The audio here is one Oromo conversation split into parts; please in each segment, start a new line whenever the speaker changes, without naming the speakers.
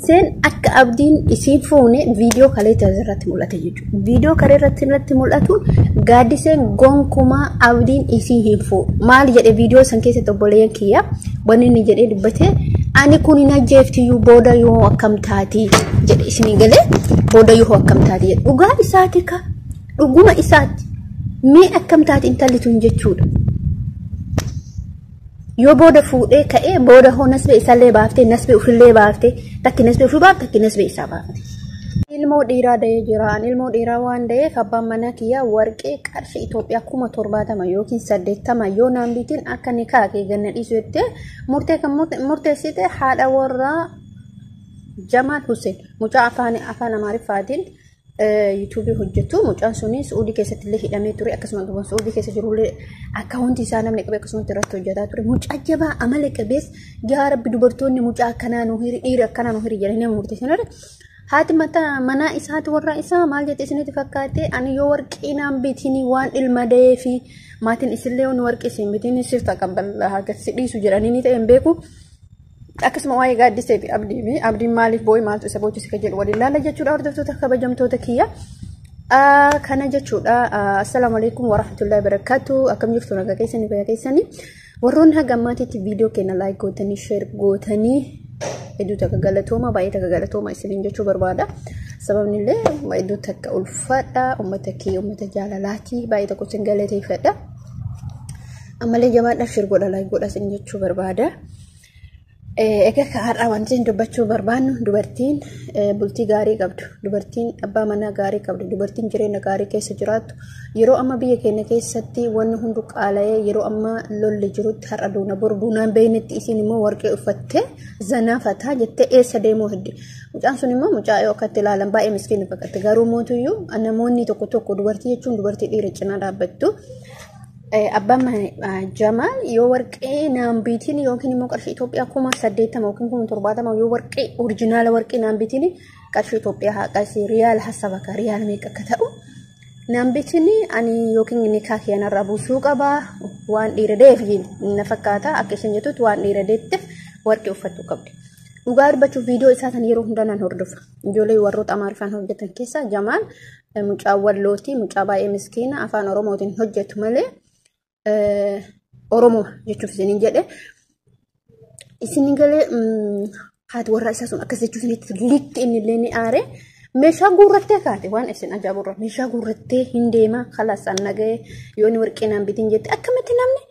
Seen akka Abdiin isiin fuune viidiyoo kaleessa irratti mul'ate jechuudha. Viidiyoo kalee irratti mul'atu Gaaddiseen gonkumaa Abdiin isii hin fuudhu. Maal jedhe viidiyoo san keessatti obboleeyyan kiyya wanni inni jedhee dubbate, ani kun hin ajjeeftiyyuu, booda yoo akkam taati jedhe. Isinii galee? Booda yoo akkam taati jedhe. Dhugaa isaati ka, dhuguma isaati. Mee akkam taati intalli tun jechuudha. Yoo booda fuudhee ka'ee booda hoo nasbee isallee baaftee, nasbee ofillee baaftee, takki nasbee ofii baafte, takki nasbee isaa baafte. Ilmoo dhiiraa da'ee jira. Ani ilmoo dhiiraa waan da'eef abbaan manaa kiyyaa warqee qarshii Itoophiyaa 70,000 yookiin 80 yoo naan bitiin akka ni kaakee ganna dhiisu jettee murtee kan murteessite haadha warraa Jamaal Hussein, mucaa afaan Amaariffaatiin yuutuubii hojjetu. Mucaan suni Suudii keessatti illee hidhamee ture, akkasuma duuba Suudii keessa jirullee akkaawuntii isaa namni qabee akkasumatti irratti hojjetaa ture. Mucaa jabaa, amala qabees. Yaa Rabbi, dubartoonni mucaa akkanaa nu hiri, dhiira akkanaa nu hiri jedhanii nama murteessan. Haati mataa manaa isaati warra isaa maal jette isinitti fakkaate? Ani yoo warqii naan bitinii waan ilma da'ee fi maatiin isillee warqii isin bitinii sirta qabbala haga si dhiisu jedhanii ni ta'e hin beeku. Akkasuma waa'ee Gaaddisee fi Abdii fi Abdiin maaliif boo'e, maaltu isa boochise kan jedhu waliin ilaalla jechuudha, hordoftoota kabajamtoota kiyya. Kana jechuudha. Assalaamu alaikum warahmatullahi wabarakatuh. Akkam jirtu? Nagaa keessanii? Fayyaa keessanii? Warroonni haga ammaatitti viidiyoo keenya like gootanii, share gootanii, hedduu takka galatooma, baay'ee takka galatooma isiniin jechuu barbaada. Sababni illee hedduu takka ulfaadha. Uummata kee, uummata jaalalaati. Baay'ee tokko isin galateeffadha. Ammallee jabaadha, share godha, like godha isin jechuu barbaada. Egaa har'a wanti dubbachuu barbaannu, dubartiin bultii gaarii qabdu, dubartiin abbaa manaa gaarii qabdu, dubartiin jireenya gaarii keessa jiraattu, yeroo amma biyya keenya keessatti wanni hundu qaala'ee, yeroo amma lolli jirutti, har'a duuna boru duunaan beeynetti, isiin immoo warqee uffattee zanaa fataa jettee eessa deemuu heddi. Mucaan sun immoo mucaa yoo akkatti ilaalan baay'ee miskiina fakkaatti. Garuu mootuyyuu namoonni tokko tokko, dubartii jechuun dubartii dhiira cinaa dhaabbattu. Abbaan Jamaal yoo warqee naan bitiin yookiin immoo qarshii Itoophiyaa 80,000 yookiin 70,000 yoo warqee original warqee naan bitiin, qarshii Itoophiyaa haa qarshii riyaal hasabaka riyaal meeqa akka ta'u naan bitiin, ani yookiin nikaa kiyyanarraa buusuu qaba, waan dhiira deef na fakkaata. Akka isheen jettutti waan dhiira deetteef warqee uffattuu qabdi. Dhugaa dubbachuuf viidiyoo isaa kan yeroo hunda nan hordofa. Ijoollee warroota Amaariffaan hojjetan keessaa Jamaal mucaa Wallootii, mucaa baay'ee miskiina, afaan Oromootiin hojjetu malee Oromoo jechuuf isiniin jedhe. Isin galee? Haati warraa isaa sun akkas jechuuf isinitti likki inni illee ni aare. Meeshaa guurrattee kaate. Waan isin ajaa'ibudha. Meeshaa guurrattee hin deema, kalaas nagahee yoo inni warqee naan bitin jette. Akkamitti namni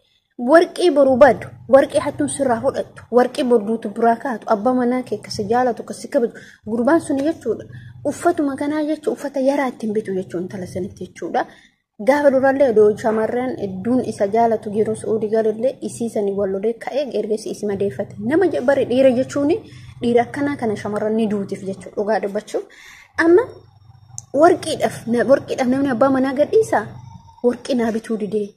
warqee boruu badu, warqee hattuun sirraa fudhattu, warqee borduutu biraa kaatu, abbaa manaa kee akkasi jaalatu, akkasi kabaju, gurbaan sun jechuudha. Uffatuma kanaa jechuun uffata yaraa ittiin bitu jechuun intala sanitti jechuudha. Gaafa durallee odoo shamarran hedduun isa jaalatu yeroo Su'uudii galullee isii sanii wal lolee ka'ee ergasii isi madeeffate. Nama bari dhiira jechuun dhiira akkanaa kana shamarran ni duutiif jechuudha dhugaa dubbachuuf. Amma warqiidhaaf namni abbaa manaa gadhiisaa? Warqii naa bituu didee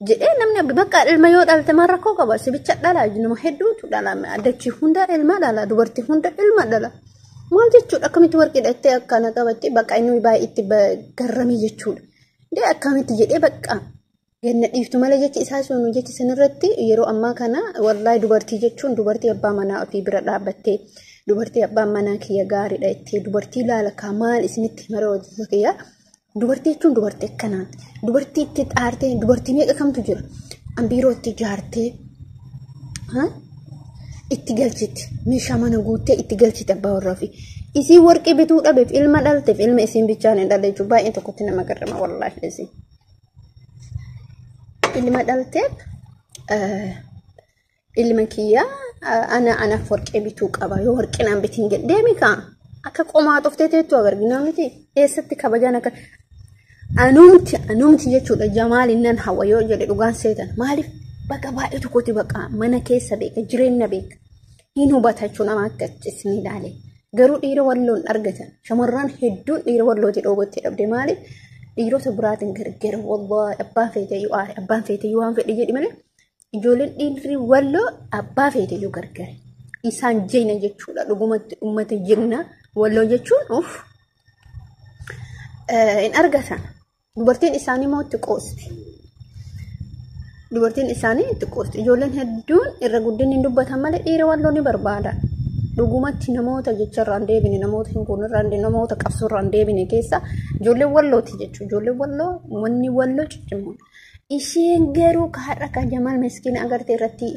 jedhee namni bakka ilma yoo dhalte maal rakkoo qaba? Sibicha dhala, nama hedduutu dhala, dachii hunda ilma dhala, dubartii hunda ilma dhala. Maal jechuudha? Akkamitti warqii dhattee akkana qabatte? Bakka inni baay'ee itti garramee jechuudha. Dee akkamitti jedhee bakka ganna dhiiftu malee jechi isaa sun, jechi sanirratti yeroo ammaa kana wallaahi dubartii jechuun dubartii abbaa manaa ofii bira dhaabbattee, dubartii abbaan manaa kiyya gaariidha jettee, dubartii laala kaa maal isinitti mara hojjetu kiyya, dubartii jechuun dubartii akkanaati. Dubartii itti xaartee, dubartii meeqa kamtu jira ambiiroo itti ijaartee itti galchiti, meeshaa mana guuttee itti galchiti abbaa warraa ofii. Isii warqii bituu dhabeef ilma dhalteef ilma isiin bichaan hin dhalle jechuun baay'ee tokkotti nama garrama wallaahi isiin. Ilma dhalteef ilma kiyyaa ana anaaf warqee bituu qaba, yoo warqee naan bitiin jedhe deemi kaa akka qomaa xoftee teettu agargina miti. Eessatti kabajaan akka anumti jechuudha? Jamaal nan hawa yoo jedhe dhugaan seetan. Maaliif? Bakka baay'ee tokkotti bakka mana keessa beeka, jireenya beeka, hin hubata jechuun nama akka isin ilaale. Garuu dhiira Walloon argatan, shamarran hedduun dhiira Wallooti dhoowwattee dhabde. Maaliif? Dhiirota biraatiin gargar. Wallaahi abbaan feeteyyuu aare, abbaan feeteyyuu waan fedhe jedhi malee, ijoolleen dhiirri Walloo abbaa feeteyyuu gargar. Isaan jegna jechuudha, dhugumatti uummata jegna Walloo jechuun uff hin argatan. Dubartiin isaanii immoo itti qoosti. Dubartiin isaanii itti qoosti. Ijoolleen hedduun irra guddinni hin dubbatan malee dhiira Walloo ni barbaada. Dhugumatti namoota jecharraa hin deebine, namoota hin kuunirraa hin deebine, namoota qabsoorraa hin deebine keessa ijoolleen Wallooti jechuudha. Ijoolleen Walloo, wanni Walloo ciccimoodha. Isheen garuu har'a kan Jamaal miskiina agarte irratti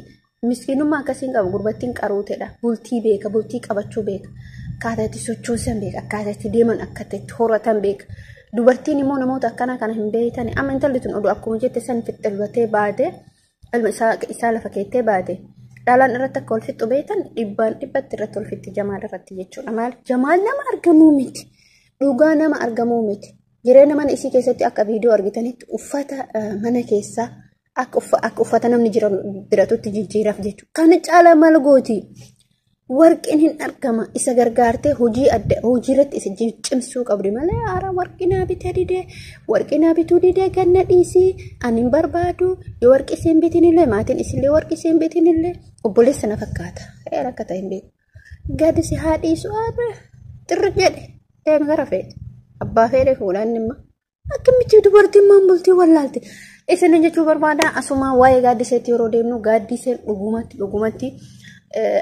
miskiinummaa akkasiin qabu gurbattiin qaruutedha. Bultii beeka, bultii qabachuu beeka. Akkaataa itti sochoosan beeka, akkaataa itti deeman, akkaataa itti horatan beeka. Dubartiin immoo namoota akkanaa kana hin beektan. Amma intalli tun oduu akkuma jette san fixxilbatee baate, ilma isaa lafa keettee baate. Dhalaan irratti akka wal fixxu beektan dhibbaan dhibbatti irratti wal fixxi Jamaal irratti jechuudha. Maal Jamaal nama argamuu miti. Dhugaa nama argamuu miti. Jireenya mana isii keessatti akka viidiyoo argitanitti uffata mana keessaa akka uffata namni diratutti jijjiiraaf jechuudha. Kana caalaa maal gooti? Warqeen hin argama. Isa gargaartee hojii adda hojii irratti isa cimsuu qabdi malee haaraa warqii naa bitee didee warqii naa bituu didee ganna dhiisii ani hin barbaadu yoo warqii isheen bitin illee maatiin isillee warqii isheen bitin illee obboleessa na fakkaata. Heera akka ta'e hin beeku. Gadi si haa dhiisu haadha xirri jedhe deemi gara feete. Abbaa fedhe fuudhaan dhimma. Akkamitti dubartiin maan bultii wallaalte? Isin jechuu barbaada asuma waa'ee gaaddiseetti yeroo deemnu gaaddiseen dhugumatti dhugumatti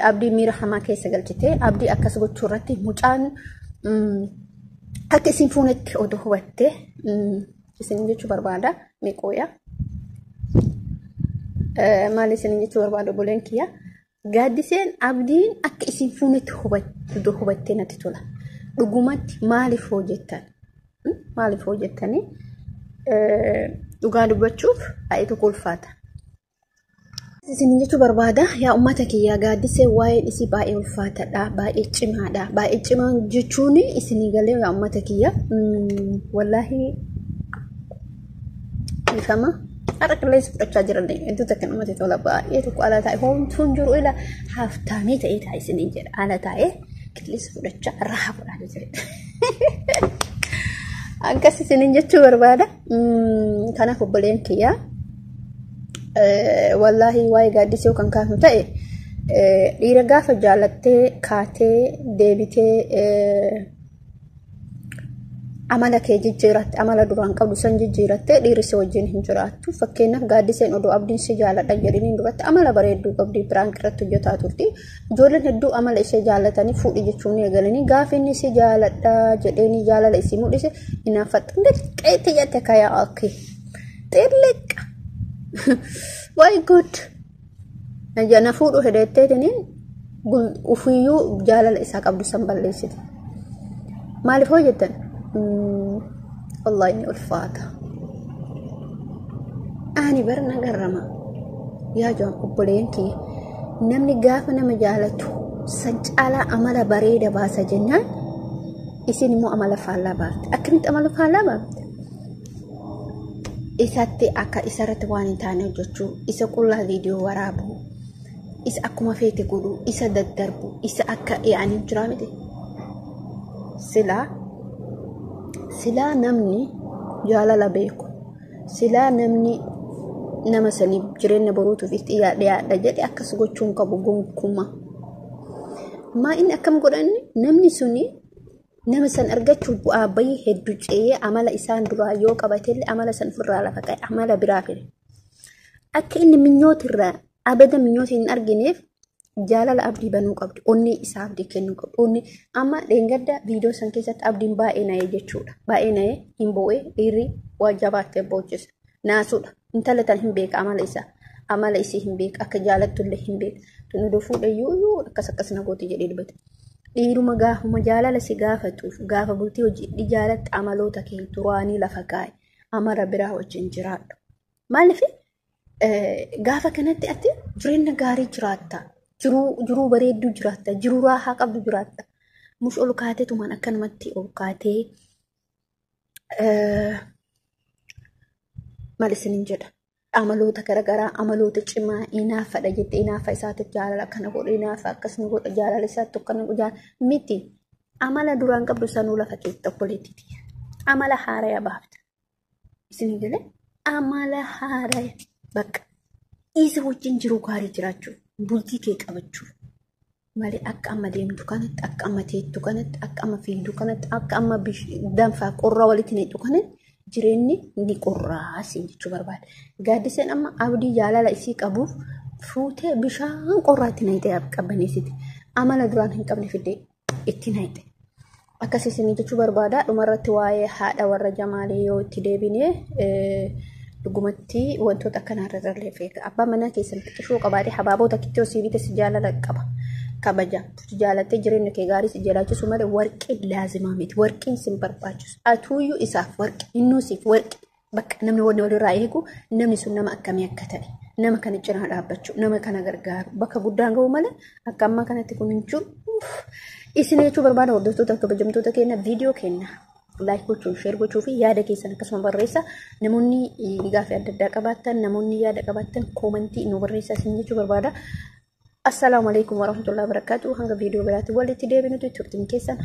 abdii miira hamaa keessa galchite. Abdii akkas gochuu irratti mucaan akka isin fuunetti oduu hubatte isin jechuu barbaada meeqooya. Maal isin jechuu barbaada obboleen kiyya? Gaaddiseen abdiin akka isin fuunetti oduu hubattee natti tola. Dhugumatti maaliif hojjettan? Maaliif hojjettanii? Dhugaa dubbachuuf baay'ee tokko ulfaata. Isin jechuu barbaada yaa uummata kiyyaa gaaddisee waa'een isii baay'ee ulfaataadha, baay'ee cimaadha. Baay'ee cimaa jechuun isinii galee yaa uummata kiyya. Wallaahi ifama. Har'a qilleensa fudhachaa jiran iddoo takka namatti tola baay'ee tokko ala taa'e homtuun jiru ila haftaamii ta'ee taa'e isiniin jedha ala taa'e qilleensa fudhachaa rahaa fudhaa jira. Akkas isiniin jechuu barbaada. Kanaaf obboleen kiyyaa wallaahi waa'ee gaaddisee kan kaafnu ta'e dhiira gaafa jaalattee kaatee deebitee amala kee jijjiiratte amala duraan qabdu san jijjiiratte dhiirri si wajjin hin jiraattu. Fakkeenyaaf gaaddiseen odoo abdiin si jaaladha jedhiniin duratti amala bareedduu qabdi piraank irratti hojjetaa turti. Ijoolleen hedduu amala ishee jaalatanii fuudhi jechuun ni eegalanii gaafa inni si jaaladha jedheenii jaalala isii mul'ise hinaafatta. Xiqqeetti jette kayaa akki. Xilliqqa. Why good. Na fuudhu hedetteetiniin ufiyyuu jaalala isaa qabdu san balleessite. Maaliif hoo jettan? Wallahi ni ulfaata. Ani bara nagarrama. Yaa jaan obboleen kiyya. Namni gaafa nama jaalatu san caalaa amala bareeda baasa jennaan isin immoo amala faallaa baafte. Akkamitti amala faallaa baafte? Isatti akka isarratti waan hin taane hojjechuu, isa qullaa viidiyoo waraabuu, isa akkuma feete godhuu, isa daddarbuu, isa akka yaa'anii jiraa miti. Silaa namni jaalala beeku, silaa namni nama saniif jireenya boruutuuf itti dhiyaadha jedhe akkas gochuun qabu gonkumaa. Maa inni akkam godhanni namni suni nama san argachuuf bu'aa bayii hedduu ce'ee amala isaan duraa yoo qabatellee amala san ofirraa lafa ka'e amala biraa fide. Akka inni minyootirraa abada minyoota hin argineef jaalala abdii banuu qabdi. Onnee isaa abdii kennuu qabdi. Onnee amma dheengadda viidiyoo san keessatti abdiin baay'ee na'ee jechuudha. Baay'ee na'ee hin boo'ee dhiirri waa jabaattee boochisa. Naasuudha. Intala tan hin beeka amala isaa. Amala isii hin beeka. Akka jaalattullee hin beeka. Tun oduu fuudhe iyyuu akkas akkas na gooti jedhee dubbate. Dhiiruma gaafuma jaalala si gaafatuuf gaafa bultii hojii jaalatte amaloota kee duraanii lafa kaa'e amala biraa wajjin jiraadhu. Maaliif gaafa kanatti ati jireenya gaarii jiraatta. Jiruu bareedduu jiraatta. Jiruu raahaa qabdu jiraatta. Mush ol kaatee tumaan akkanumatti ol kaatee maal isiniin jedha. Amaloota garaagaraa amaloota cimaa hinaafadha jettee hinaafa isaatiif jaalala akkana godha hinaafa akkasuma godha jaalala isaatti akkana godha miti. Amala duraan qabdu sanuu lafa keessa obboleettiiti. Amala haaraya baafta. Isin galee amala haaraya bakka isa wajjin jiruu gaarii jiraachuu bultii kee qabachuu malee akka amma deemtu kanatti akka amma teettu kanatti akka amma fiigdu kanatti akka amma danfaa qorraa walitti neexu kanatti jireenyi ni qorraa siin jechuu barbaada. Gaaddiseen amma abdii jaalala isii qabuuf fuutee bishaan qorraatti naqxee qabbaneessiti. Amala duraan hin qabne fiddee ittiin hayxe. Akkas isinii jechuu barbaada. Dhumarratti waa'ee haadha warra Jamaalii yoo itti deebine, dhugumatti wantoota akkanaa irra illee abbaan manaa keessan xiqqishoo qabaatee habaaboo takkitti osoo bite si jaalala qaba. Kabaja. Jaalattee jireenya kee gaarii si jalaachisu malee warqii laazimaa miti. Warqiin sin barbaachisu. Atuuyyuu isaaf warqi, innuu siif warqi. Bakka namni wanni walirraa eegu namni sun nama akkamii akka ta'e, nama kana cinaa dhaabbachuu, nama kana gargaaru, bakka guddaan ga'u malee akka ammaa kanatti kun hin jiru. Isin jechuu barbaada, hordoftoota kabajamtoota keenya, viidiyoo keenya like gochuu, share gochuu fi yaada keessan akkasuma barreessa. Namoonni gaaffii adda addaa qabaattan, namoonni yaada qabaattan, koomantii nu barreessa isin jechuu barbaada. Assalaamu alaikum warahmatullahi wabarakatuh. Hanga viidiyoo biraatti walitti deebinutti turtiin keessan